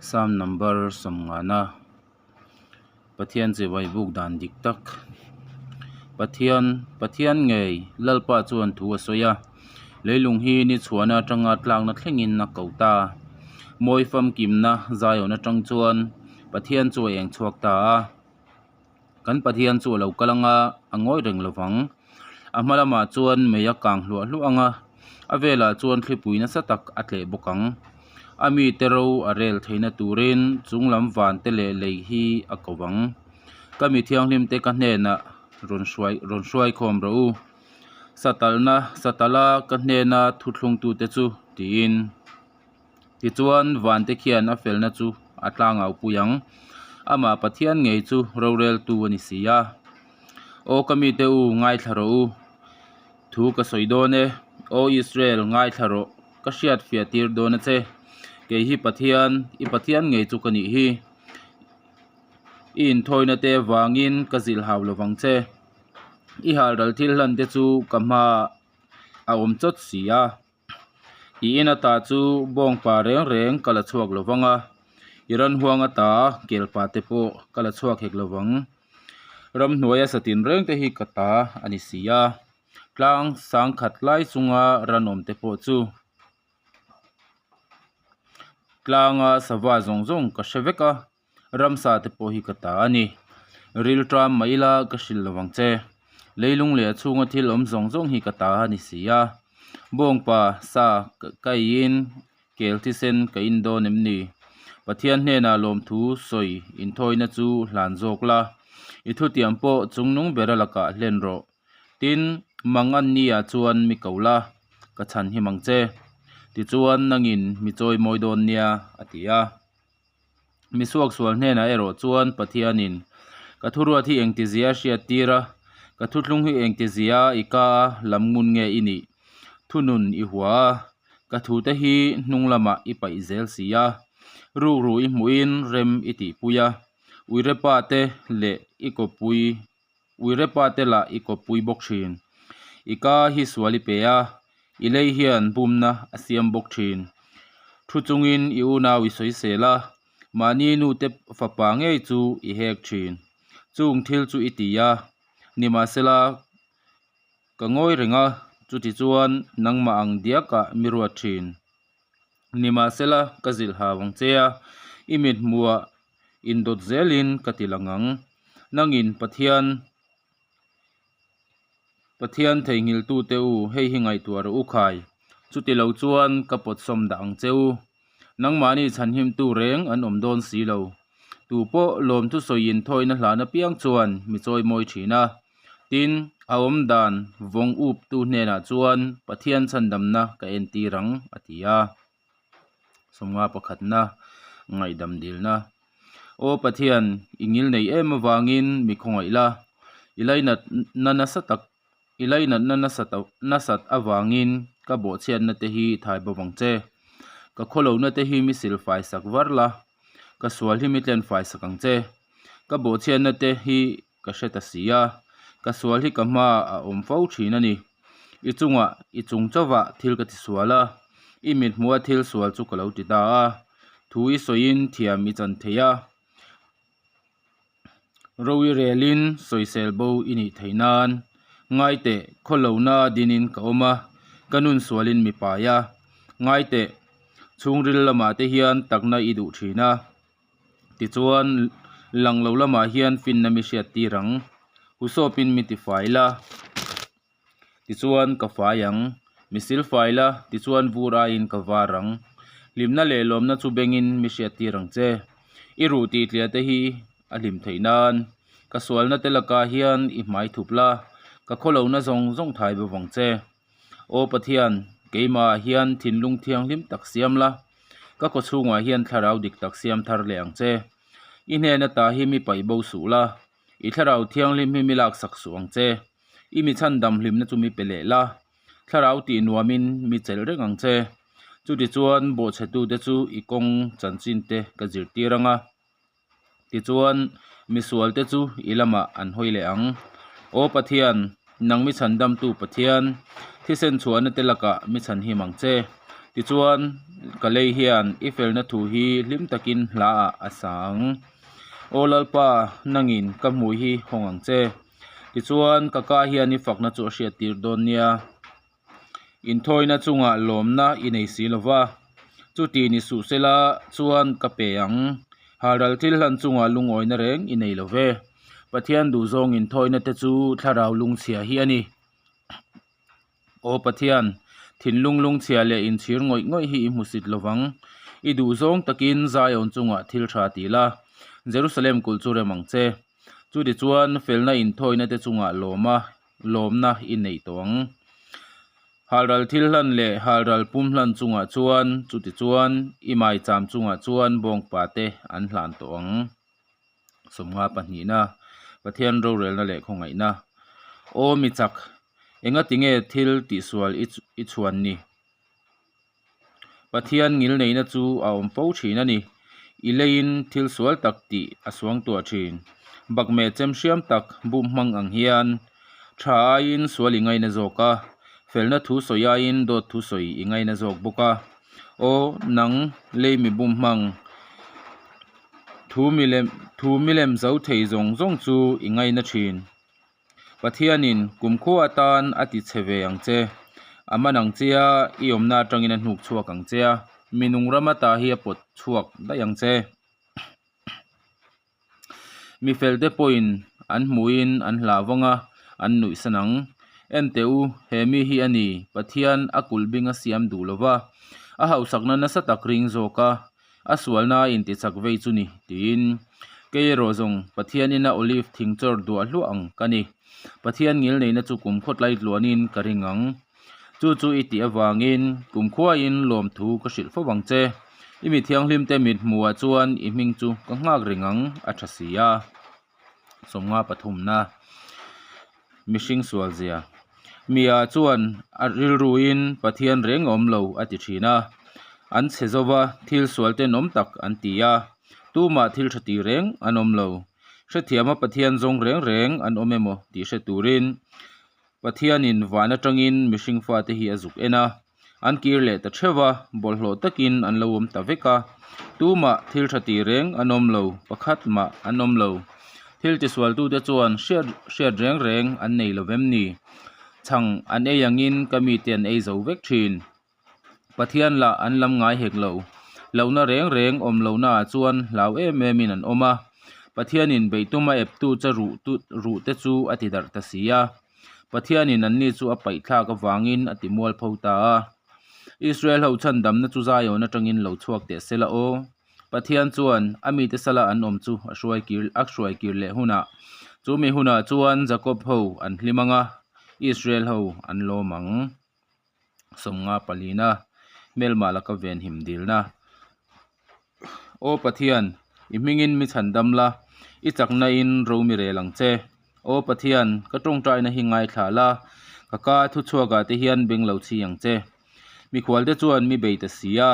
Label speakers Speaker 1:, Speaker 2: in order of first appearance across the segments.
Speaker 1: Psalm number sawmngana Pathian chibai buk dan dik tak Pathian Pathian ngei Lalpa chuan thu a sawi a, leilung hi ni chhuahna atanga tlakna thlengin a ko ta. Mawi famkimna Zion atang chuan Pathian chu a eng chhuak ta a. Kan Pathian chu a lo kal anga a ngawi reng lo vang. A hma lamah chuan mei a kang hluah hluah ang a, a velah chuan thlipui nasa tak a tleh bawk ang. A mite ro a rel theihna turin chung lam van te leh lei hi a ko vang. Ka mi thianghlim te ka hnenah rawn hruai rawn hruai khawm rawh u. Satalna satala ka hnena thuthlungtute chu tiin. Tichuan, vante khian a felna chu a tlangau pui ang. Amah Pathian ngei chu roreltu a ni si a. Aw ka mite u, ngaithla rawh u. Thu ka sawi dawn e. Aw Israel, ngaithla rawh. Ka hriat fiah tir dawn a che. Kei hi Pathian, i Pathian ngei chu ka nih hi. I inthawina te vangin ka zilh hau lovang che. I halral thil hlan te chu ka hmaah a awm chawt si a. I in ata chu bawngpa reng reng ka la chhuak lo vang a, i ran huang ata kelpa te pawh ka la chhuak hek lo vang. Ramhnuaia satin reng te hi ka ta a ni si a, tlang sangkhat lai chunga ranawm te pawh chu tlanga sava zawng zawng ka hre vek a. Ramsa te pawh hi ka ta a ni. Ril ṭam mah ila ka hrilh lo vang che. Leilung leh a chhunga thil awm zawng zawng hi ka ta a ni si a. Bawngpa sa ka eiin kel thisen ka in dawn em ni? Pathian hnenah lawmthu sawi inthawina chu hlan zawk la. I thutiam pawh chungnung bera lakah hlen rawh. Tin, mangan nia chuan mi ko la, ka chhan him ang che. Tichuan nangin mi chawi mawi dawn nia, a ti a. Misuaksual hnenah erawh chuan Pathianin, Ka thuruat hi engtizia a hriat tir a, ka thuthlung hi engtizia i ka a lam ngun nge i nih? Thunun i hua a, ka thute hi hnung lamah i paih zel si a, rukru i hmuhin rem i tihpui a, uirepa te leh i kawppui uirepa te lah i kawppui bawk thin. I ka hi sual i pe a, i lei hian bumna a siam bawk thin. Thu chungin i unau i sawisel a, mahni nute fapa ngei chu i hek thin. Chung thil chu i ti a, nimahsela ka ngawi reng a, chutichuan nangmah ang diakah mi ruat thin. Nimahsela ka zilh hau ang che a, i mithmuah indawt zelin ka ti lang ang. Nangin Pathian Pathian theihnghilhtute u, hei hi ngaihtuah rawh u khai. Chuti lo chuan ka pawtsawm dah ang che u. Nangmahni chhanhimtu reng an awm dawn si lo. Tu pawh lawmthu sawiin thawina hlan apiang chuan mi chawi mawi thin a. Tin, a awm dan vawng uptu hnenah chuan Pathian chhandamna ka entir ang, a ti a. Sawmnga pakhatna ngaihdam dilna. Aw Pathian, i ngil nei em avangin mi khawngaih la, i lainatna nasa tak, i lainatna nasa nasat avangin ka bawhchhiatna te hi thai bo vang che. Ka khawlohna te hi mi silfai sak var la, ka sual hi mi tlenfai sak ang che. Ka bawhchhiatna te hi ka hre ta si a, ka sual hi ka hma a awm fo thin a ni. I chungah i chung chauhah thil ka ti sual a, i mithmuha thil sual chu ka lo ti ta a, thu i sawiin thiam i chan thei a, ro i relin sawisel bo i nih theih nan ngaiteh khawlohna dinin ka awm a, ka nun sualin mi pai a, ngaiteh chhungril lamah te hian takna i duh thin a. Tichuan, lang lo lamah hian finna mi hriat tir ang. Husawpin mi ti fai la, tichuan ka fai ang. Mi sil fai la, tichuan vur aiin ka var ang. Hlimna leh lawmna chu bengin mi hriat tir ang che. I ruh tih tliah te hi a hlim theih nan. Ka sualna te lakah hian i hmai thup la, ka khawlohna zawng zawng thai bo vang che. Aw Pathian, keimahah hian thinlung thianghlim tak siam la, ka kawchhungah hian thlarau dik tak siam thar leh ang che. I hnen ata hi mi paih bo suh la, i thlarau thianghlim hi mi laksak suh ang che. I mi chhandam hlimna chu mi pe leh la, thlarau tih nuamin mi chelh reng ang che. Chutichuan bawhchhetute chu i kawng chanchinte ka zirtir ang a. Tichuan, misualte chu i lamah an hawi leh ang. Aw Pathian, nang mi chhandamtu Pathian, thisen chhuahna te lakah mi chhanhim ang che. Tichuan, ka lei hian i felna thu hi hlim takin hlaah a sa ang. Aw Lalpa, nangin ka hmui hi hawng ang che. Tichuan, ka ka hian i fakna chu a hriattir dawn nia. Inthawina chungah lawmna i nei si lo va, chuti ni suh sela chuan ka pe ang. Halral thil hlan chungah lungawina reng i nei lo ve. Pathian duhzawng inthawina te chu thlarau lungchhia hi a ni. Aw Pathian, thinlung lungchhia leh inchhir ngawih ngawih hi i hmusit lo vang. I duhzawng takin Zion chungah thil tha ti la, Jerusalem kulh chu rem ang che. Chutichuan felna inthawina te chungah lawma lawmna i neih tawh ang. Halral thil hlan leh halral pum hlan chungah chuan chutichuan i maicham chungah chuan bawngpa te an hlan tawh ang. Sawmnga pahnihna, Pathian rorelna leh khawngaihna. Aw mi chak, engati nge thil tihsual i chhuan ni? Pathian ngilneihna chu a awm fo thin a ni. I leiin thil sual tak tih a suangtuah thin. Bakmeh chem hriam tak bum hmang ang hian tha aiin sual i ngaina zawk a, felna thu sawi aiin dawt thu sawi i ngaina zawk bawk a. Aw, nang lei mi bum hmang, thu milem thu milem zo thei zawng zawng chu i ngaina thin. Pathianin kumkhua atan a ti chhe ve ang che. A man ang che a, i awmna atangin a hnuk chhuak ang che a, mi nung ram ata hi a pawt chhuak daih ang che. Mi felte pawhin an hmuhin an hlah vang a, an nuih san ang. En teh u, he mi hi a ni, Pathian a kulh bing a siam duh lo va, a hausakna nasa tak ring zawk a, A sualna a intichak vei chu ni, tiin. Kei erawh zawng, Pathianin a olive thing chawr duah hluah ang ka ni. Pathian ngilneihna chu kum khawtlai tluanin ka ring ang. Chu chu i tih avangin kum khuain lawmthu ka hrilh fo vang che. I mi thianghlimte mit hmuhah chuan i hming chu ka nghak reng ang, a tha si a. Sawmnga pathumna, Mihring sual zia. Mia chuan a rilruin Pathian reng a awm lo a ti thin a. An chhe zo va, thil sual tenawm tak an ti a. Tumah thil tha ti reng an awm lo. Hrethiama Pathian zawng reng reng an awm emaw tih hre turin Pathianin van atangin mihring fate hi a zuk en a. An kir leh ta theuh a, bawlhhlawh takin an lo awm ta vek a. Tumah thil tha ti reng an awm lo, pakhat mah an awm lo. Thil tisualtute chuan hriat hriat reng reng an nei lo vem ni? Chhang an ei angin ka mite an ei zo vek thin. Pathian lah an lam ngai hek lo. Lohna reng reng awm lohnaah chuan hlau em emin an awm a. Pathianin beihtuma eptu che ruh ruh te chu a ti darh ta si a. Pathianin anni chu a paihthlak avangin a ti mualpho ta a. Israel ho chhandamna chu Zion atangin lo chhuak teh se la aw. Pathian chuan a mite sala an awm chu a hruai kir a hruai kir leh hunah, chu mi hunah chuan Jakob ho an hlim ang a, Israel ho an lawm ang. Sawmnga palina, Hmelmah laka venhim dilna. Aw Pathian, i hmingin mi chhandam la, i chakna in ro mi rel ang che. Aw Pathian, ka tawngtaina hi ngaithla la, ka ka thuchhuakah te hian beng lo chhi ang che. Mikhualte chuan mi bei ta si a,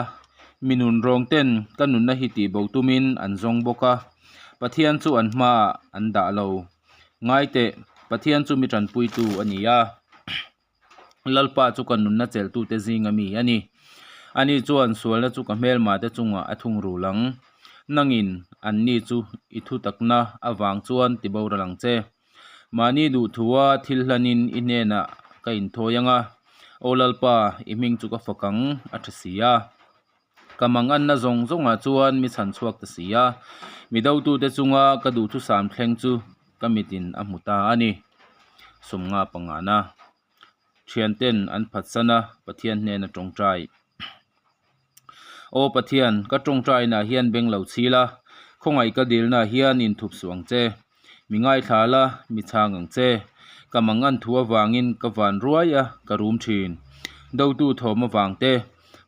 Speaker 1: mi nun rawng ten ka nunna hi tih bo tumin an zawng bawk a, Pathian chu an hmaah an dah lo. Ngaiteh, Pathian chu mi tanpuitu a ni a. Lalpa chu ka nunna chelhtute zinga mi a ni. Ani chuan sualna chu ka hmelmate chungah a thungrul ang. Nangin anni chu i thutakna avang chuan ti boral ang che. Mahni duhthua thil hlanin i hnenah ka inthawi ang a, Aw Lalpa, i hming chu ka fak ang, a tha si a. Ka manganna zawng zawngah chuan mi chhan chhuak ta si a, mi dotute chunga ka duhthusam thleng chu ka mitin a hmu ta a ni. Sawmnga pangana thianten an phatsan a, Pathian hnena tawngtai. Aw Pathian, ka tawngtainaah hian beng lo chhil a, khawngaih ka dilnaah hian inthup suh ang che. Mi ngaithla la, mi chhang ang che. Ka mangan thu avangin ka van ruai a, ka rum thin. Dotu thawm avang te,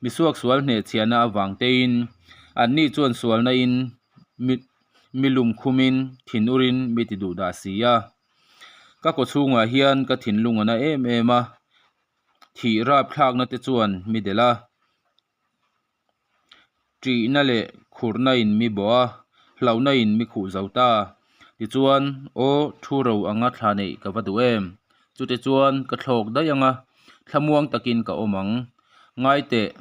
Speaker 1: mi suaksual hnehchhiahna avang tein, anni chuan sualna in mi mi lum khumin thin urin mi ti duh dah si a. Ka kaw chhungah hian ka thinlung a na em em a, thih rap thlakna te chuan mi delh a. Ṭihna leh khurhna in mi bawh a, hlauhna in mi khuh zo ta. Tichuan, aw, thu ro anga thla neih ka va duh em? Chute chuan ka thlawk daih anga, thlamuang takin ka awm ang. Ngaiteh,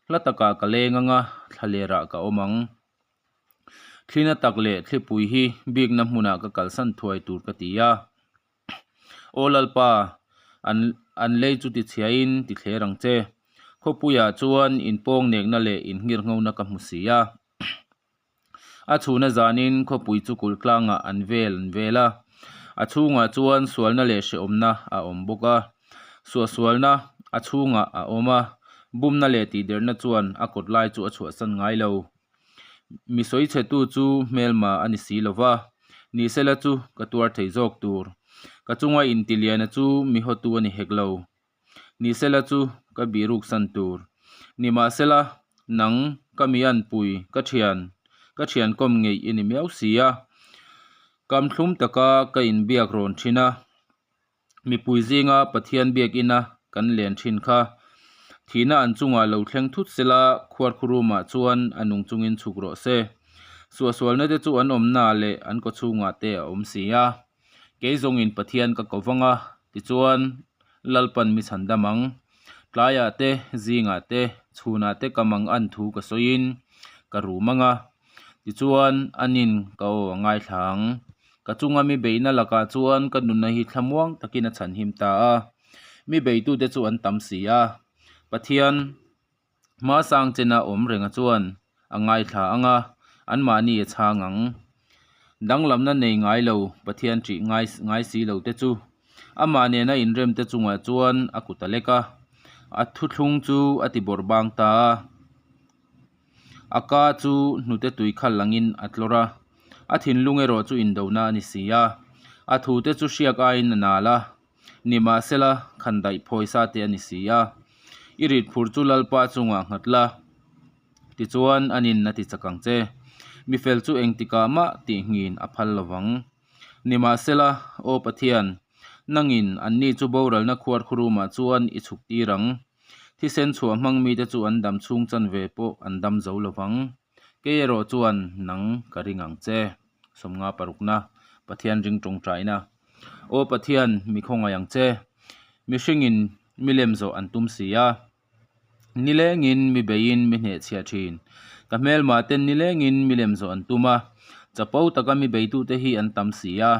Speaker 1: Hla takah ka leng anga, thlalerah ka awm ang. Thlina tak leh thlipui hi bikna hmunah ka kalsan thuai tur ka ti a. Aw Lalpa, an an lei chu tichhiain tithler ang che. Khawpuiah chuan inpawng nekna leh inngirhnghona ka hmu si a. A chhuna zanin khawpui chu kulh tlangah an vel an vel a. A chhungah chuan sualna leh hrehawmna a awm bawk a. Suahsualna a chhungah a awm a, bumna leh tihderna chuan a kawt lai chu a chhuahsan ngai lo. Mi sawichhetu chu hmelma a ni si lo va, nihsela chu ka tuar thei zawk tur. Ka chunga intiliana chu mi hawtu a ni hek lo. Nihsela chu ka bihruksan tur. Nimahsela, nang ka mi anpui, ka thian, ka thiankawm ngeih i ni miau si a. Kam thlum taka ka inbiak rawn thin a. Mipui zinga Pathian biakina kan len thin kha. Thihna an chungah lo thleng thut sela khuarkhurumah chuan a nung chungin chhuk rawh se. Suahsualna te chu an awmnaah leh an kawchhungah te a awm si a. Kei zawngin Pathian ka ko vang a, tichuan Lalpan mi chhan dam ang. Tlaiah te, zingah te, chhunah te ka mang an thu ka sawiin ka rum ang a. Tichuan, anin ka aw a ngaithla ang. Ka chunga mi beihna lakah chuan ka nunna hi thlamuang takin a chhanhim ta a. Mi beitute chu an tam si a. Pathian hmasang chena awm renga chuan a ngaithla ang a, anmahni a chhang ang. Danglamna nei ngai lo Pathian ṭih ngai ngai si lo te chu amah nena inremte chungah chuan a kut a lek a, a thuthlung chu a ti bawrh bang ta a. A ka chu hnute tui khal langin a tlawr a, a thinlung erawh chu indona a ni si a. A thute chu hriak aiin a nal a, nimahsela khandaih phawisa te a ni si a. I rit phur chu Lalpa chungah nghat la, tichuan a nin a ti chak ang che. Mifel chu engtikah mah tihngin a phal lovang. Nimahsela, Aw Pathian, nangin anni chu boralna khuarkhurumah chuan i chhuk tir ang. Thisen chhuah hmang mite chu an dam chhung chanve pawh an dam zo lo vang. Kei erawh chuan nang ka ring ang che. Sawmnga parukna, Pathian ring tawngtaina. Aw Pathian, mi khawngaih ang che. Mihringin mi lem zawh an tum si a. Nilengin mi beiin mi hnehchhiah thin. Ka hmelmah ten nilengin mi lem zawh an tum a. Chapo taka mi beitute hi an tam si a.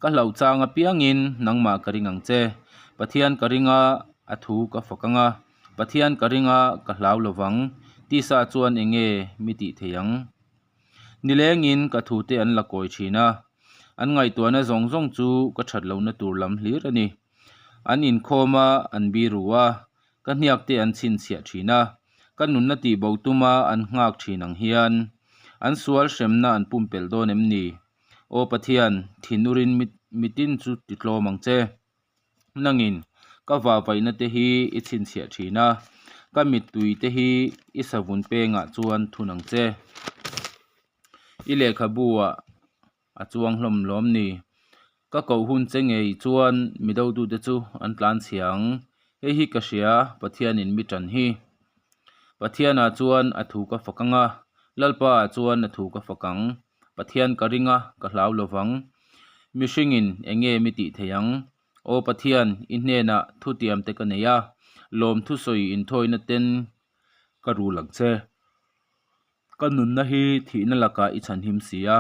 Speaker 1: Ka hlauh chang apiangin nangmah ka ring ang che. Pathian ka ring a, a thu ka fak ang a. Pathian ka ring a, ka hlau lo vang. Tisa chuan eng nge mi tih thei ang? Nilengin ka thute an la kawi thin a. An ngaihtuahna zawng zawng chu ka that lohna tur lam hlir a ni. An inkhawm a, an biru a. Ka hniak te an chhinchhiah thin a, ka nunna tih bo tuma an nghak thin ang hian an sual hremna an pumpelh dawn em ni? Aw Pathian, thinurin mitin chu ti tlawm ang che. Nangin ka vahvaihna te hi i chhinchhiah thin a, ka mittui te hi i savun pengah chuan thun ang che. I lehkhabu ah a chuang hlawm lawm ni. Ka koh hun che ngei chuan mi dotute chu an tlan chhia ang. Hei hi ka hria, Pathianin mi tan hi. Pathianah chuan a thu ka fak ang a, Lalpaah chuan a thu ka fak ang. Pathian ka ring a, ka hlau lo vang. Mihringin eng nge mi tih thei ang? Aw Pathian, i hnenah thutiam te ka nei a, lawmthusawi inthawina ten ka rul ang che. Ka nunna hi thihna lakah i chhanhim si a,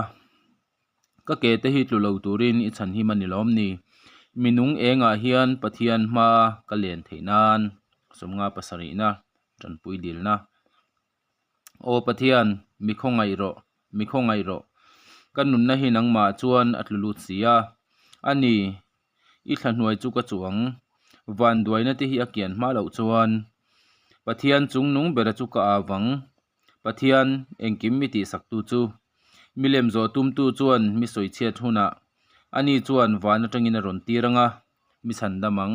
Speaker 1: ka ke te hi tlu lo turin i chhanhim a ni lawm ni? Mi nung engah hian Pathian hma ka len theih nan sawmnga pasarihna tanpui dilna. Aw Pathian, mi khawngaih rawh, mi khawngaih rawh. Ka nunna hi nangmah chuan a tlu lut si a, a ni, I thla hnuai chu ka chuang. Van duaina te hi a kian hma loh chuan Pathian chung nung bera chu ka au vang. Pathian engkim mi tihsaktu chu. Mi lem zawh tumtu chuan mi sawi chhiat hunah ani chuan van atangin a rawn tir ang a, mi chhan dam ang.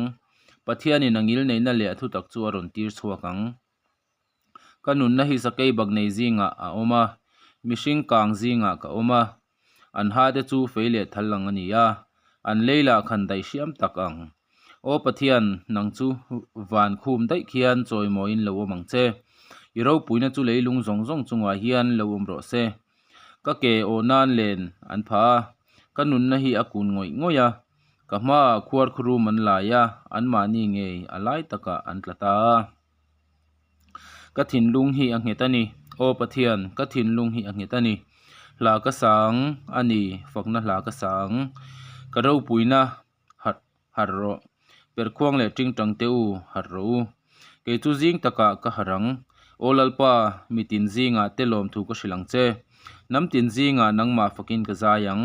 Speaker 1: Pathianin a ngil neihna leh a thutak chu a rawn tir chhuak ang. Ka nunna hi sakei bak nei zingah a awm a, mihring kang zingah ka awm a. An ha te chu fei leh thal ang a ni a, an lei lah khan daih hriam tak ang. Aw Pathian, nang chu van khum daih khian chawimawiin lo awm ang che. I ropuina chu leilung zawng zawng chungah hian lo awm rawh se. Ka ke aw nan len an phah a, ka nunna hi a kun ngawih ngawih a. Ka hmaah khuar khurum an lai a, anmahni ngei a lai takah an tla ta a. Ka thinlung hi a nghet a ni, Aw Pathian, ka thinlung hi a nghet a ni. Hla ka sa ang a ni, fakna hla ka sa ang. Ka ropuina harh harh rawh. Perhkhuang leh tingtang te u, harh rawh u. Kei chu zing takah ka harh ang. Aw Lalpa, mitin zingah te lawmthu ka hrilh ang che. Hnam tin zingah nangmah fakin ka zai ang.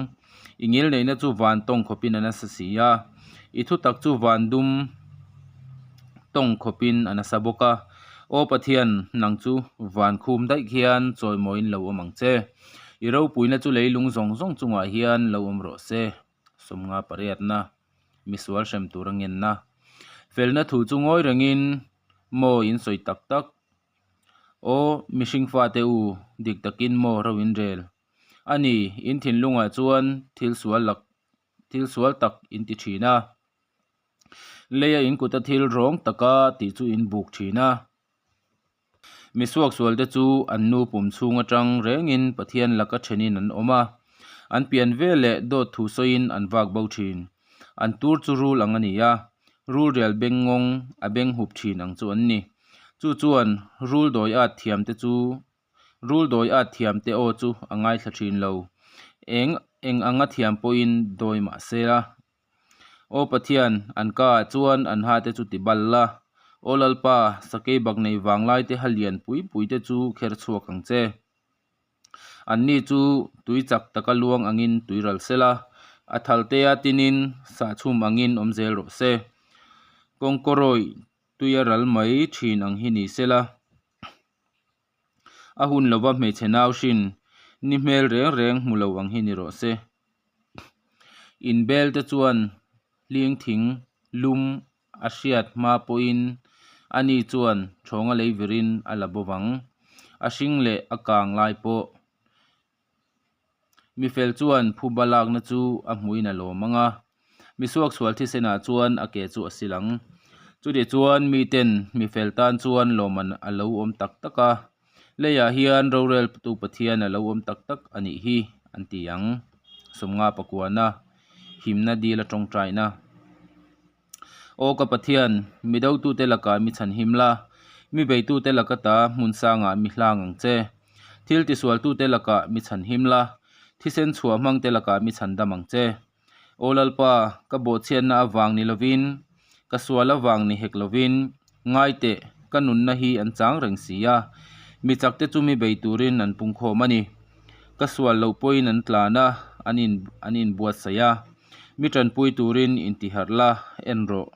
Speaker 1: I ngilneihna chu van tawng khawpin a nasa si a, i thutak chu van dum tawng khawpin a nasa bawk a. Aw Pathian, nang chu van khum daih khian chawimawiin lo awm ang che. I ropuina chu leilung zawng zawng chungah hian lo awm rawh se. Sawmnga pariatna, misual hrem tur a ngenna. Felna thu chu ngawi rengin maw in sawi tak tak? Aw mihring fate u, dik takin maw ro in rel? A ni, in thinlungah chuan thil sual lak thil sual tak in ti thin a. Leia in kuta thil rawng taka tih chu in buk thin a. Mi suaksualte chu an nu pum chhung atang rengin Pathian laka thenin an awm a, an pian ve leh dawt thu sawiin an vak bo thin. An tur chu rul ang a ni a, rul rial beng ngawng a beng hup thin ang chu an ni. Chu chuan rul dawi at thiamte chu rul dawi at thiamte aw chu a ngaithla thin lo. Eng eng anga thiam pawhin dawi mah se la. Aw Pathian, an ka ah chuan an ha te chu ti bal la. Aw Lalpa, sakei bak nei vanglai te ha lian pui pui te chu kher chhuak ang che. Anni chu tui chak taka luang angin tui ral se la, a thal te a tinin sahchhum angin awm zel rawh se. Kawngkawrawih tui a ral mai thin ang hi ni se la. A hun lova hmeichhe nau hrin ni hmel reng reng hmu lo ang hi ni rawh se. Inbel te chuan hling thing lum a hriat hma pawhin ani chuan thawnga lei virin a la bo vang. A hring leh a kang lai pawh Mi fel chuan phuba lakna chu a hmuin a lawm ang a, mi suaksual thisenah chuan a ke chu a sil ang. Chutih chuan miten mi fel tan chuan lawmman a lo awm tak tak a, leiah hian roreltu Pathian a lo awm tak tak a nih hi an ti ang. Sawmnga pakuana, himna dil a tawngtaina. Aw ka Pathian, mi dotute lakah mi chhanhim la, mi beitute laka ta hmun sangah mi hlang ang che. Thil tisualtute lakah mi chhanhim la, thisen chhuah hmangte lakah mi chhandam ang che. Aw Lalpa, ka bawhchhiatna avang ni lovin, ka sual avang ni hek lovin, ngai teh, ka nunna hi an chang reng si a, mi chakte chu mi bei turin an pungkhawm a ni. Ka sual loh pawhin an tlan a, an in an inbuatsaih a. Mi tanpui turin intiharh la, en rawh.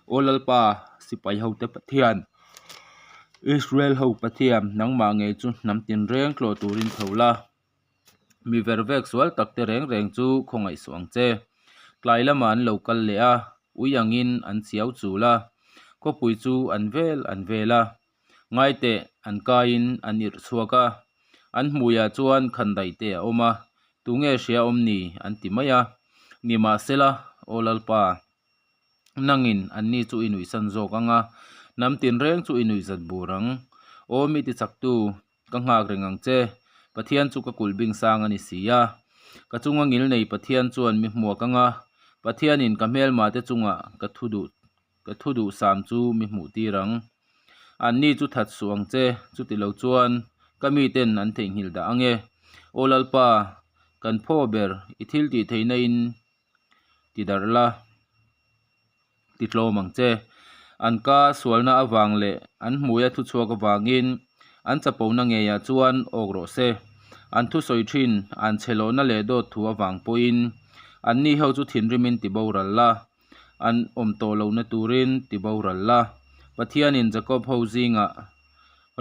Speaker 1: Aw Lalpa, sipai hote Pathian, Israel ho Pathian, nangmah ngei chu hnam tinreng tlawh turin tho la. Mi vervek sual tak te reng reng chu khawngaih suh ang che. Tlai lamah an lo kal leh a, ui angin an chiau chul a, khawpui chu an vel an vel a. Ngaiteh an kaiin an irh chhuak a, an hmuiah chuan khandaih te a awm a, tunge hria awm ni an ti mai a. Nimahsela, Aw Lalpa, nangin anni chu i nuihsan zawk ang a, hnam tinreng chu i nuihzat bur ang. Aw mi tichaktu, ka nghak reng ang che, Pathian chu ka kulh bing sang a ni si a. Ka chunga ngil nei Pathian chuan mi hmuak ang a, Pathianin ka hmelmate chungah ka thu duh Ka thu duhsam chu mi hmuh tir ang. Anni chu that suh ang che, chuti lo chuan ka miten an theihnghilh dah ang e. Aw Lalpa, kan phaw ber, i thil tih theihna in ti darh la, ti tlawm ang che. An ka sualna avang leh an hmuia thuchhuak avangin an chapona ngeiah chuan awk rawh se. An thusawi thin, an chhelawhna leh dawt thu avang pawhin anni ho chu thinrimin ti boral la. An awm tawh lohna turin ti boral la. Pathianin Jakob ho zingah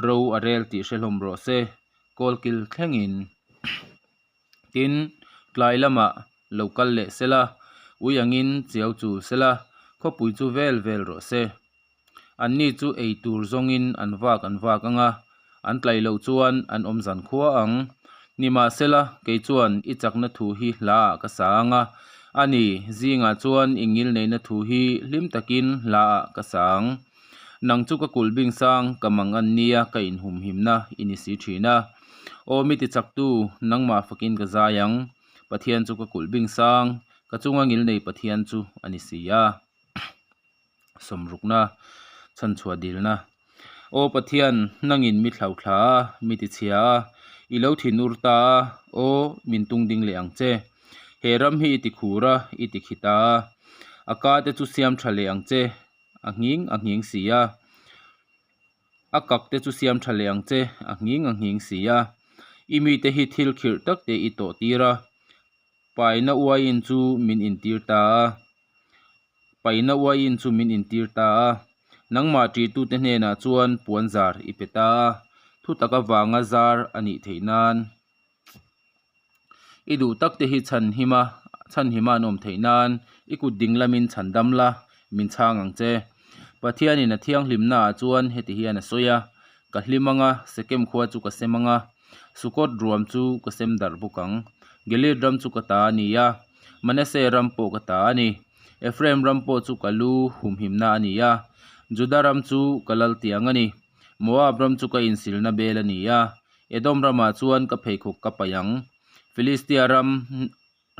Speaker 1: ro a rel tih hre hlawm rawh se, kawlkil thlengin. Tin, tlai lamah lo kal leh sela, ui angin chiau chul sela, khawpui chu vel vel rawh se. Anni chu ei tur zawngin an vak an vak ang a, an tlaih loh chuan an awm zan khua ang. Nimahsela, kei chuan i chakna thu hi hlaah ka sa ang a, a ni, zingah chuan i ngilneihna thu hi hlim takin hlaah ka sa ang. Nang chu ka kulh bing sang, ka mang an nia ka inhumhimna i ni si thin a. Aw mi tichaktu, nangmah fakin ka zai ang, Pathian chu ka kulh bing sang, ka chunga ngilnei Pathian chu a ni si a. Sawmrukna, chhanchhuah dilna. Aw Pathian, nangin mi thlauthla a, mi tichhia a, i lo thinur ta a, aw, min tung ding leh ang che. He ram hi i tikhur a, i tikhi ta a, a ka te chu siam tha leh ang che, a nghing a nghing si a. A kak te chu siam tha leh ang che, a nghing a nghing si a. I mite hi thil khirh tak te i tawh tir a, paina uaiin chu min intir ta a. Paina uaiin chu min intir ta a, nangmah ṭihtute hnenah chuan puan zar i pe ta a, thutak avanga zar a nih theih nan. I duh tak te hi chhan hima chhan hima an awm theih nan i kut ding lamin chhan dam la, min chhang ang che. Pathianin a thianghlimna ah chuan heti hian a sawi a, Ka hlim anga, Sekem khua chu ka sem anga, Sukot ruam chu ka sem darh bawk ang. Gilead ram chu ka ta a ni a, Manasseh ram pawh ka ta a ni. Ephraim ram pawh chu ka lu humhimna a ni a, Juda ram chu ka lal tiang a ni. Moab ram chu ka insilna bel a ni a, Edom ramah chuan ka pheikhawk ka paih ang. Filistia ram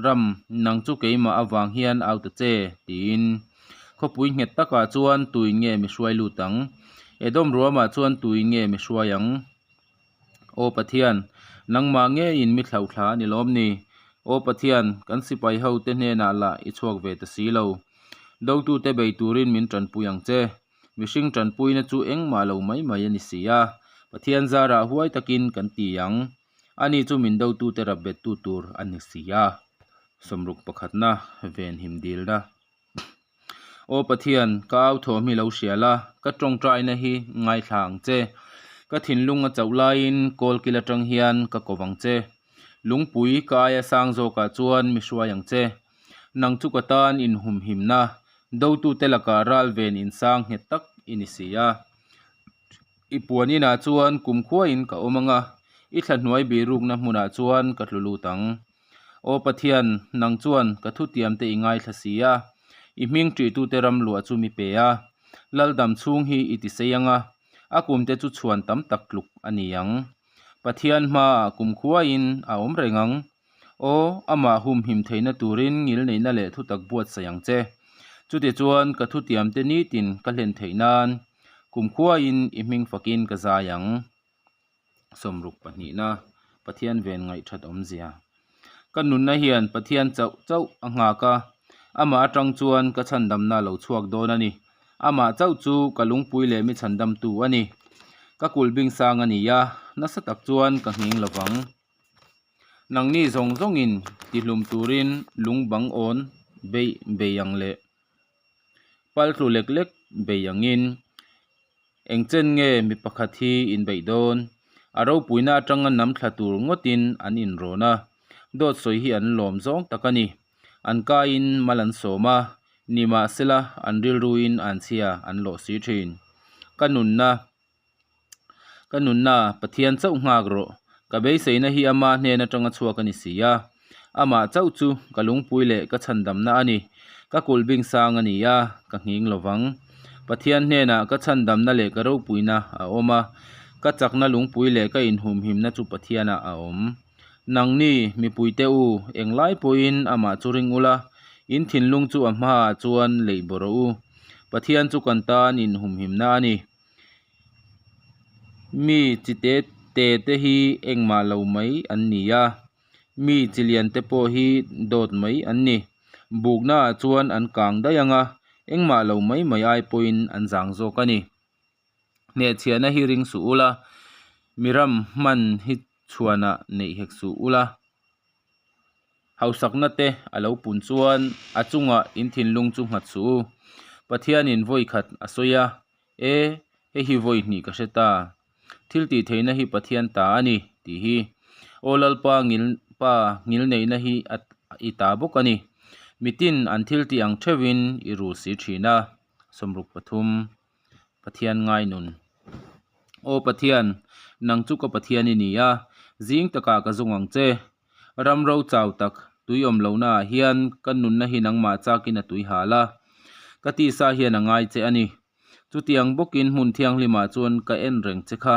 Speaker 1: ram nang chu keimah avang hian au ta che, tiin. Khawpui nghet takah chuan tuin nge mi hruai lut ang? Edom ruamah chuan tuin nge mi hruai ang? Aw Pathian, nangmah ngeiin mi thlauhthla a ni lawm ni? Aw Pathian, kan sipai hote hnenah lah i chhuak ve ta si lo. Dotute bei turin min tanpui ang che. Mihring tanpuina chu engmah lo mai mai a ni si a, Pathian zarah huai takin kan ti ang. Ani chu min dotute rap bettu tur a ni si a. Sawmruk pakhatna venhim dilna. Aw Pathian, ka au thawm hi lo hria la, ka tawngtaina hi ngaithla ang che. Ka thinlung a chauh laiin kawlkil atang hian ka ko vang che. Lungpui ka aia sang zawkah chuan mi hruai ang che. Nang chu ka tan inhumhimna, dotute lakah ral ven insang nghet tak i ni si a. I puan inah chuan kumkhuain ka awm ang a, i thla hnuai birukna hmunah chuan ka tlu lut ang. Aw Pathian, nang chuan ka thutiamte i ngaithla si a, i hming ṭihtute ram luah chu mi pe a, Laldam chhung hi i tisei ang a, a kumte chu chhuan tam tak tluk a ni ang. Pathian hmaah kumkhuain a awm reng ang. Aw, amah humhim theihna turin ngilneihna leh thutak buatsaih ang che. Chutichuan ka thutiamte nitin ka hlen theih nan kumkhuain i hming fakin ka zai ang. Sawmruk pahnihna, Pathian ven ngaihthat awmzia. Ka nunna hian Pathian chauh chauh a nghak a, amah atang chuan ka chhandamna a lo chhuak dawn a ni. Amah chauh chu ka lungpui leh mi chhandamtu a ni. Ka kulhbing sang a ni a, nasa tak chuan ka nghing lovang. Nangni zawng zawngin tihlum turin lung bang awn beih bei ang leh pal tlu lek lek bei angin eng chen nge mi pakhat hi inbeih dawn? A ropuina atanga nam thla tur ngawtin an inrawn a, dawt sawi hi an lawm zawng tak a ni. An kaiin mal an sawm a, nimahsela an rilruin anchhia an lawh si thin. Ka nunna. Ka nunna, Pathian chauh nghak rawh. Ka beiseina hi ama hnen atanga chhuak a ni si a. Amah chauh chu ka lungpui leh ka chhandamna a ni. Ka kulhbing sang a ni a, ka nghing lo vang. Pathian hnenah ka chhandamna leh ka ropuina a awm a, ka chakna lungpui leh ka inhumhimna chu Pathianah a awm. Nangni, mipuite u, englai pawhin amah chu ring ula, in thinlung chu a hmaah chuan leih bawh rawh u. Pathian chu kan tan inhumhimna a ni. Mi chi te te te hi engmah lo mai an ni a, mi chi lian te pawh hi dawt mai an ni. Bukna ah chuan an kang daih ang a, engmah lo mai mai ai pawhin an zang zawk a ni. Hnehchhiahna hi ring suh ula, mi ram hman hi chhuanah neih hek suh ula. Hausakna te a lo pun chuan a chungah in thinlung chu nghat suh u. Pathianin vawi khat a sawi a, E, hei hi vawi hnih ka hre ta. Thil tih theihna hi Pathian ta a ni, tih hi. Aw Lalpa ngil pa ngil neihna hi a i ta bawk a ni. Mitin an thil tih ang theuhin i rul si thin a. 63. Pathian ngai nun. Aw Pathian, nang chu ka Pathian i ni a, zing takah ka zawng ang che. Ram ro chau tak, tui awm lohna ah hian ka nunna hi nangmah chakin a tui hal a, ka tisa hian a ngai che a ni. Chutiang bawkin hmun thianghlimah chuan ka en reng che kha.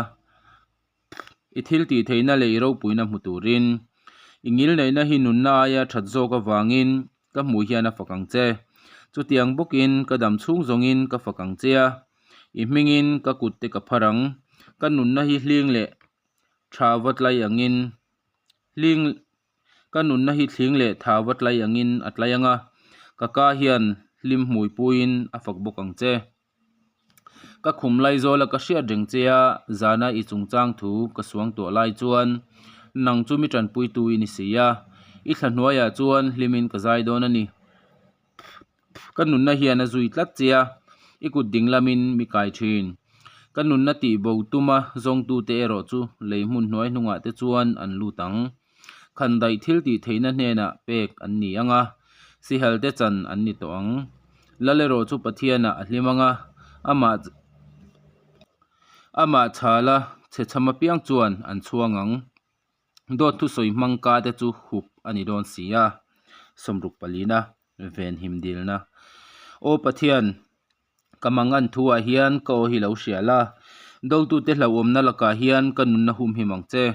Speaker 1: I thil tih theihna leh i ropuina hmu turin i ngilneihna hi nunna aia that zawk avangin ka hmuh hian a fak ang che. Chutiang bawkin ka dam chhung zawngin ka fak ang che a. I hmingin ka kutte ka phar ang. Ka nunna hi hling leh tha va tlai angin hling Ka nunna hi thling leh tha va tlai angin a tlai ang a, ka ka hian hlim hmui puiin a fak bawk ang che. Ka khum lai zawla ka hriat reng che a, zana i chungchang thu ka suang tuah lai chuan nang chu mi tanpuitu i ni si a, i thla hnuaiah chuan hlimin ka zai dawn a ni. Ka nunna hian a zui tlat che a, i kut ding lamin mi kai thin. Ka nunna tih bo tuma zawngtute erawh chu lei hmun hnuai hnungah te chuan an lut ang. Khandaih thil tih theihna hnenah pek an ni ang a, sihal te chan an ni tawh ang. Lal erawh chu Pathianah a hlim ang a, amah amah chhala chhe chham apiang chuan an chhuang ang. Dawt thusawi hmang ka te chu hup a ni dawn si a, sawmruk palina venhim dilna. Aw Pathian, ka mangan thuah hian ka aw hi lo hria la, dotute hlauhawmna lakah hian ka nunna humhim ang che.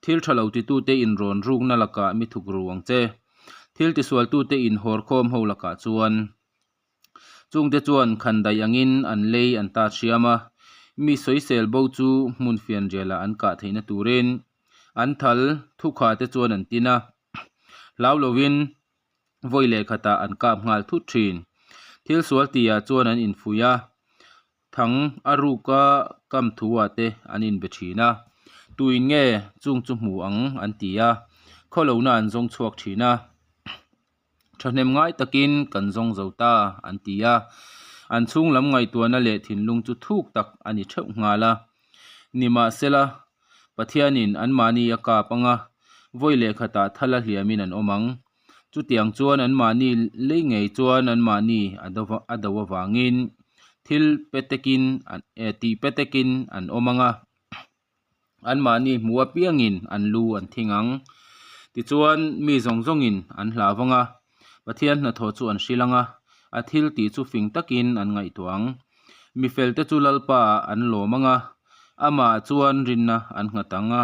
Speaker 1: Thil tha lo titute inrawn rukna lakah mi thuk ru ang che. Thil tisualtute inhawrkhawm ho lakah chuan. Chungte chuan khandaih angin an lei an ta hriam a, mi sawisel bo chu hmun fianrialah an kah theihna turin an thal thukha te chuan an tin a, hlau lovin vawi leh khatah an kap nghal thut thin. Thil sual tihah chuan an infuih a, thang a ruka kam thuah te an inbe thin a, tuin nge chung chu hmu ang an ti a, khawlohna an zawng chhuak thin a. Thahnem ngai takin kan zawng zo ta, an ti a. An chhung lam ngaihtuahna leh thinlung chu thuk tak a ni theuh nghal a. Nimahsela, Pathianin anmahni a kap ang a, vawi leh khatah thala hliamin an awm ang. Chutiang chuan anmahni lei ngei chuan anmahni a do avangin thil pe tekin tih pe tekin an awm ang a. Anmahni hmu apiangin an lu an thing ang. Tichuan, mi zawng zawngin an hlau vang a, Pathian hnathawh chu an hrilh ang a, a thil tih chu fing takin an ngaihtuah ang. Mi felte chu Lalpa ah an lawm ang a, amah chuan rinna an nghat ang a,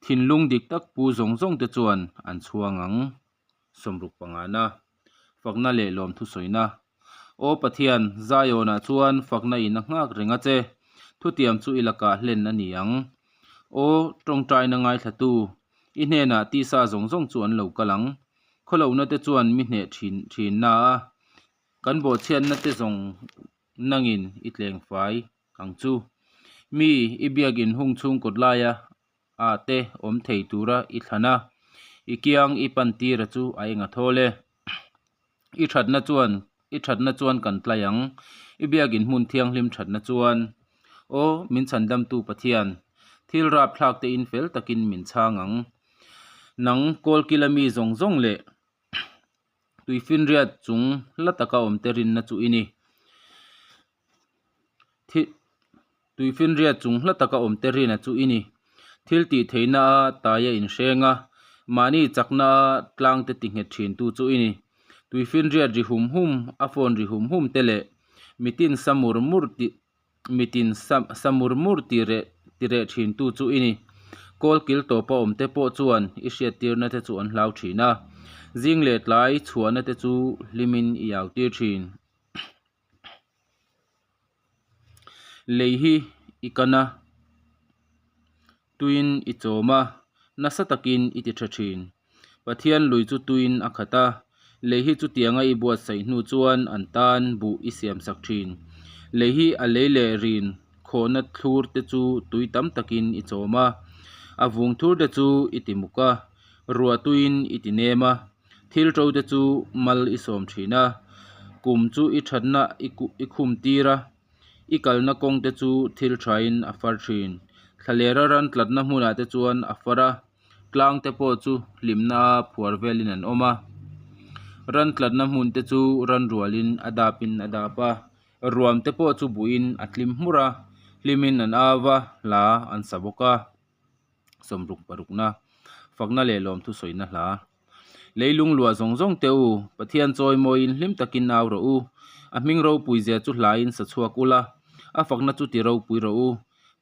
Speaker 1: thinlung dik tak pu zawng zawngte chuan an chhuang ang. Sawmruk pangana, Fakna leh lawmthu sawina. Aw Pathian, Zion-ah chuan fakna in a nghak reng a che, thutiam chu i lakah hlen a ni ang. Aw tawngtaina ngaithlatu, i hnenah tisa zawng zawng chu an lo kal ang. Khawlohna te chuan mi hneh thin thinna a, kan bawhchhiatna te zawng nangin i tleng fai ang chu. Mi i biak inhung chhung kawt laia ah te awm thei tura i thlan a, i kiang i pan tira chu a eng a thawl e. I thatna chuan i thatna chuan kan tlai ang, i biakin hmun thianghlim thatna chuan. Aw, min chhandamtu Pathian, thil rapthlak te in fel takin min chhang ang. Nang kawlkila mi zawng zawng leh tuifinriat chung hla taka awm te rinna chu i ni. Tuifinriat chung hla taka awm te rina chu i ni. Thil tih theihna a taia inhreng a, mahni chakna a tlang te ti nghet thin tu chu i ni. Tuifinriat ri hum hum, a phone ri hum hum te leh mitin sa mur mur tih mitin sa sa mur mur ti reh ti reh thin tu chu i ni. Kawl kil tawpa awm te pawh chuan i hriattirna te chu an hlau thin a, zing leh tlai chhuahna te chu hlimin i au tir thin. Lei hi i kan a, tuiin i chawm a, nasa takin i ti tha thin. Pathian lui chu tuiin a khat a, lei hi chutianga i buatsaih hnu chuan an tan buh i siam sak thin. Lei hi a lei leh rin khawhna thlur te chu tui tam takin i chawm a, a vung thur te chu i ti muk a, ruah tuiin i ti nem a. Thil ṭo te chu mal i sawm ṭhin a, kum chu i ṭhatna i khum tir a, i kalna kawng te chu thil ṭhain a far ṭhin. Thlalera ran tlatna hmunah te chuan a far a, tlang te pawh chu hlimna phuar velin an awm a. Ran tlatna hmun te chu ran rualin a dapin a dap a, ruam te pawh chu buhin a tlim hmur a, hlimin an au va, hla an sa bawk a. Sawmruk parukna, fakna leh lawmthu sawina hla. Leilung luah zawng zawng teh u, Pathian chawi mawiin hlim takin au rawh u. A hming ropui zia chu hlain sa chhuak ula, a fakna chu ti ropui rawh u.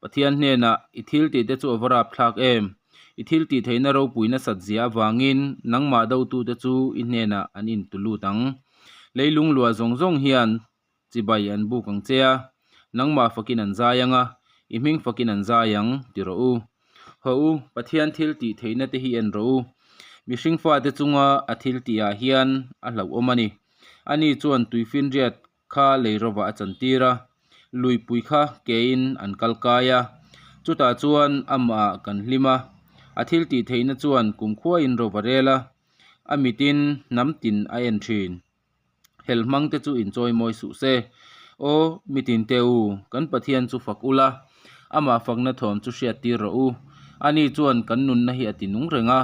Speaker 1: Pathian hnenah, I thil tih te chu a va rapthlak em? I thil tih theihna ropui nasat zia avangin nangmah dotute chu i hnenah an intu lut ang. Leilung luah zawng zawng hian chibai an buk ang che a. Nangmah fakin an zai ang a, i hming fakin an zai ang, ti rawh u. Haw u, Pathian thil tih theihna te hi en rawh u. Mihring fate chunga a thil tihah hian a hlauhawm a ni. Ani chuan tuifinriat kha lei rovah a chantir a, luipui kha kein an kal kai a. Chutah chuan amahah kan hlim a, a thil tih theihna chuan kumkhuain rova rel a, a mitin hnam tin a en thin. Hel hmang te chu inchawi mawi suh se. Aw, mitin te u, kan Pathian chu fak ula, amah fakna thawm chu hriat tir rawh u. Ani chuan kan nunna hi a ti nung reng a,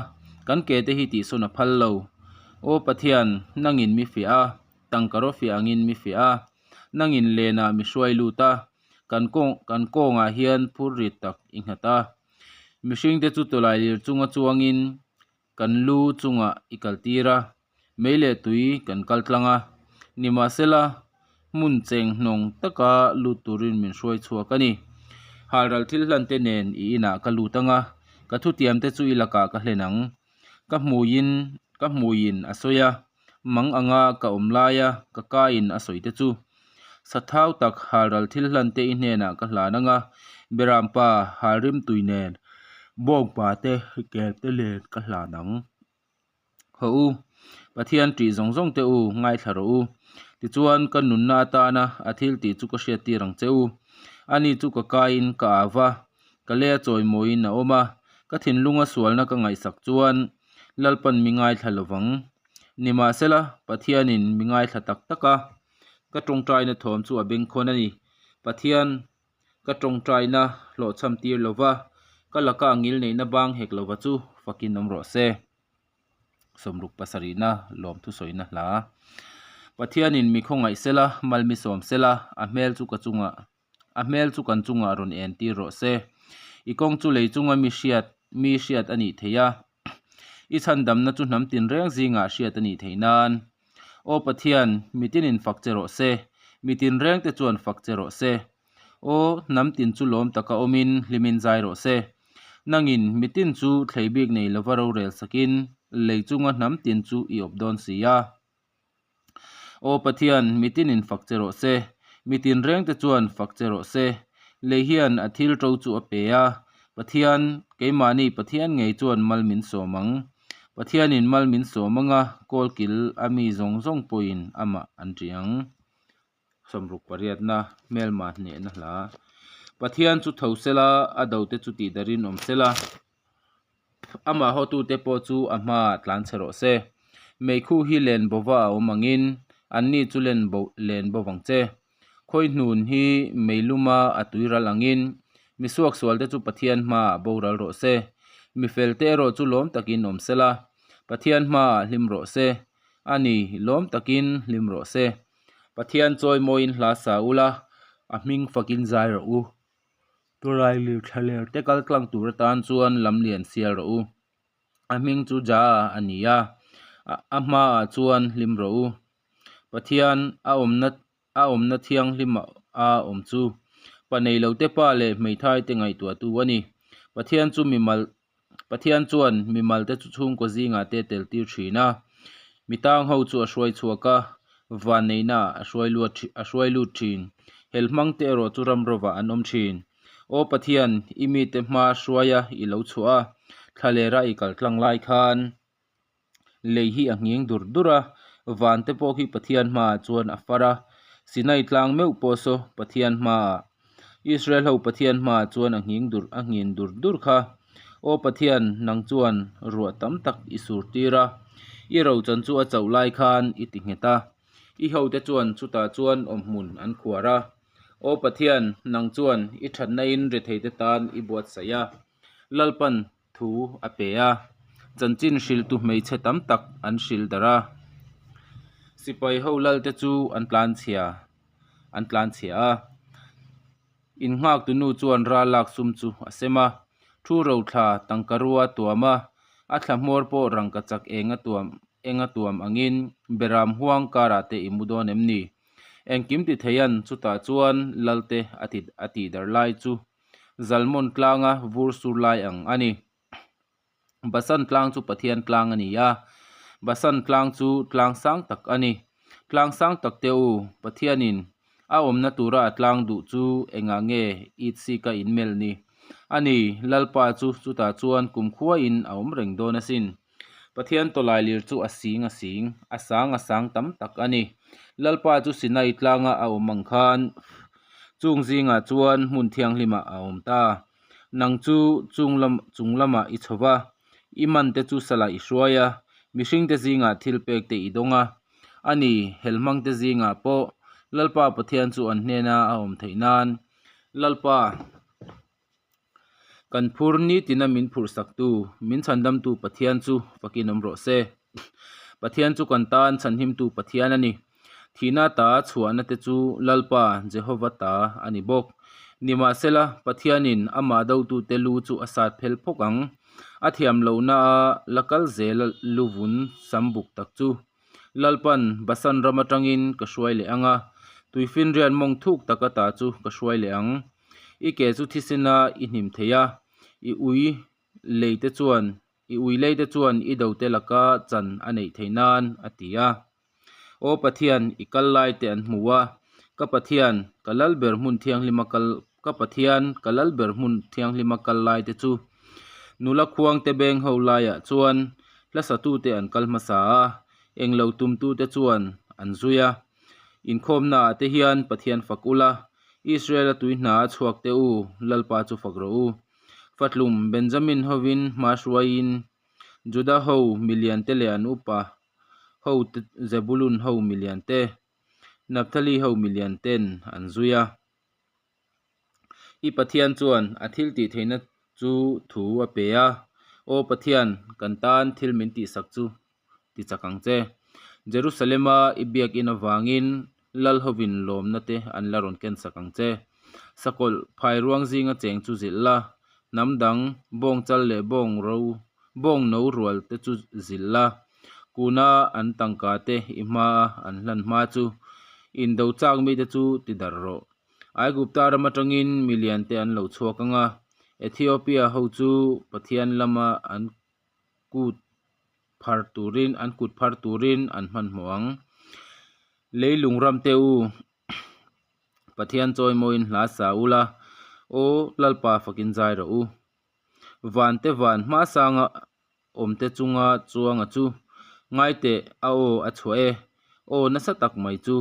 Speaker 1: kan ke te hi tihsawn a phal lo. Aw Pathian, nangin mi fiah a, tangka raw fiah angin mi fiah a, nangin lenah mi hruai lut a, kan kawng kan kawngah hian phur rit tak i nghat a. Mihringte chu tawlai lir chunga chuangin kan lu chungah i kaltir a, mei leh tui kan kal tlang a, nimahsela hmun cheng hnawng taka lut turin min hruai chhuak a ni. Halral thil hlan te nen i inah ka lut ang a, ka thutiam te chu i lakah ka hlen ang. Ka hmuiin ka hmuiin a sawi a, mang anga ka awm laia ka kaiin a sawi te chu. Sathau tak halral thil hlan te i hnenah ka hlan ang a, Berampa halrim tui nen bawngpa te kel te nen ka hlan ang. Haw u, Pathian ṭih zawng zawng te u, ngaithla rawh u. Tichuan ka nunna atana a thil tih chu ka hriattir ang che u. Ani chu ka kaiin ka au va, ka lei a chawimawiin a awm a, ka thinlunga sualna ka ngaihsak chuan Lalpan mi ngaithla lovang. Nimahsela, Pathianin mi ngaithla tak tak a, ka tawngtaina thawm chu a bengkhawn a ni. Pathian ka tawngtaina hlawhchham tir lova, ka laka ngil neihna bang hek lova chu fakin awm rawh se. Sawmruk pasarihna lawmthu sawina hla. Pathianin mi khawngaih sela, mal mi sawm sela, a hmel chu ka chungah A hmel chu kan chungah rawn en tir rawh se. I kawng chu lei chunga mi hriat mi hriat a nih theih a, i chhandamna chu hnam tinreng zingah hriat a nih theih nan. Aw Pathian, mitinin fak che rawh se, mi tinrengte chuan fak che rawh se. Aw, hnam tin chu lawm taka awmin hlimin zai rawh se. Nangin mitin chu thlei bik nei lova rorel sakin lei chunga hnam tin chu i awp dawn si a. Aw Pathian, mitinin fak che rawh se. Mitin rengte chuan fak che rawh se. Lei hian a thil to chu a pe a, Pathian, keimahni Pathian ngei chuan mal min sawm ang. Pathianin mal min sawm anga kawlkil a mi zawng zawng pawhin amah an ṭih ang. Sawmruk pariatna hmelma hnehna hla. Pathian chu tho sela, a dote chu tihdarin awm sela, amah hawtute pawh chu a hmaah tlan chhe rawh se. Meikhu hi len bova a awm angin anni chu len bo len bo vang che. Khawihnun hi meiluma a tuiral angin mi suaksualte chu Pathian hmaah boral rawh se. Mi felte erawh chu lawm takin awm sela, Pathian hmaah hlim rawh se. A ni, lawm takin hlim rawh se. Pathian chawimawiin hla sa ula, a hming fakin zai rawh u. Tawlai lir thla ler te kal tlang tur atan chuan lam lian sial rawh u. A hming chu Ja a ni a, a hmaah chuan hlim rawh u. Pathian a awmna a awmna thianghlim a awm chu pa nei lo te pa leh hmeithai te ngaihtuahtu a ni. Pathian chu mimal Pathian chuan mimal te chu chhungkaw zingah te tel tir thin a, mi tang ho chu a hruai chhuak a, vanneihna ah a hruai luat a hruai lut thin. Hel hmang te erawh chu ram rovah an awm thin. Aw Pathian, i mite hma hruaia i lo chhuah a, thlalera i kal tlang lai khan lei hi a nghing dur dur a, van te pawh khi Pathian hmaah chuan a far a, Sinai tlang meuh pawh saw Pathian hmaah Israel ho Pathian hmaah chuan a nghing dur a nghin dur dur kha. Aw Pathian, nang chuan ruah tam tak i sur tir a, i rochan chu a chauh lai khan i ti nghet a, i hote chuan chutah chuan awmhmun an khuar a. Aw Pathian, nang chuan i thatna in retheite tan i buatsaih a, Lalpan thu a pe a, chanchin hrilhtu hmeichhe tam tak an hrilh darh a. Sipai ho lalte chu an tlanchhia an tlanchhia a, innghaktu nu chuan ral lak sum chu a sem a, thu rothla tangkarua tuam a, a thla hmawr pawh rangka chak eng a tuam eng a tuam angin beram huang karah te i mu dawn em ni? Engkim ti theian chutah chuan lalte a ti a tihdarh lai chu Zalmon tlanga vur sur lai ang a ni. Basan tlang chu Pathian tlang a ni a, Basan tlang chu tlang sang tak a ni. Tlang sang tak te u, Pathianin A awmna tura a tlang duh chu engah nge itsika in melh ni? A ni, Lalpa chu chutah chuan kumkhuain a awm reng dawn asin. Pathian tawlailir chu a sing a sing, a sang a sang tam tak a ni. Lalpa chu Sinai tlanga a awm ang khan chung zingah chuan hmun thianghlimah a awm ta. Nang chu chung lam chung lamah i chho va, i mante chu salah i hruai a, mihringte zingah thil pekte i dawng a. A ni, helhmangte zingah pawh Lalpa Pathian chu an hnena a awm theih nan Lalpa Kan phur nitina min phurhsaktu, min chhandamtu Pathian chu fakin awm rawh se. Pathian chu kan tan chhanhimtu Pathian a ni. Thihna ta chhuahna te chu Lalpa, Jehova ta a ni bawk. Nimahsela, Pathianin amah dotute lu chu a sat phel phawk ang. A thiam lohna a la kal zel luvun sam buk tak chu. Lalpan Basan ram atangin ka hruai leh ang a, tuifinriat mawng thuk taka ta chu ka hruai leh ang. I ke chu thisena i hnim thei a, i ui lei te chuan i ui lei te chuan i dote laka chan a neih theih nan, a ti a. Aw Pathian, i kal lai te an hmu a, ka Pathian, ka lal ber hmun thianghlima kal ka Pathian, ka lal ber hmun thianghlima kal lai te chu nula khuangte beng ho laiah chuan hla satute an kal hmasa a, englo tumtute chuan an zui a. Inkhawmnaah te hian Pathian fak ula, Israel-a tui hna a chhuak teh u, Lalpa chu fak rawh u. Fatlum Benjamin hovin hma hruaiin Juda ho miliante leh an upa ho te Zebulun ho miliante, Naphtali ho milianten an zui a. I Pathian chuan a thil tih theihna chu thu a pe a, Aw Pathian, kan tan thil min tihsak chu ti chak ang che. Jerusalema i biakin avangin lal hovin lawmna te an la rawn ken sak ang che. Sakawlh phai ruang zinga cheng chu zilh la, hnam dang bawng chal leh bawng ro bawng no rual te chu zilh la, kuna an tangka te i hmaa an hlan hma chu indo chak mite chu ti darh rawh. Aigupta ram atangin milian te an lo chhuak ang a, Ethiopia ho chu Pathian lama an kut phar turin an kut phar turin an hmanhmawh ang. Leilung ram te u, Pathian chawimawiin hla sa ula, Aw Lalpa fakin zai rawh u. Van te van hma sanga awmte chunga chuanga chu, Ngaiteh a aw a chhuah e, aw nasa tak mai chu.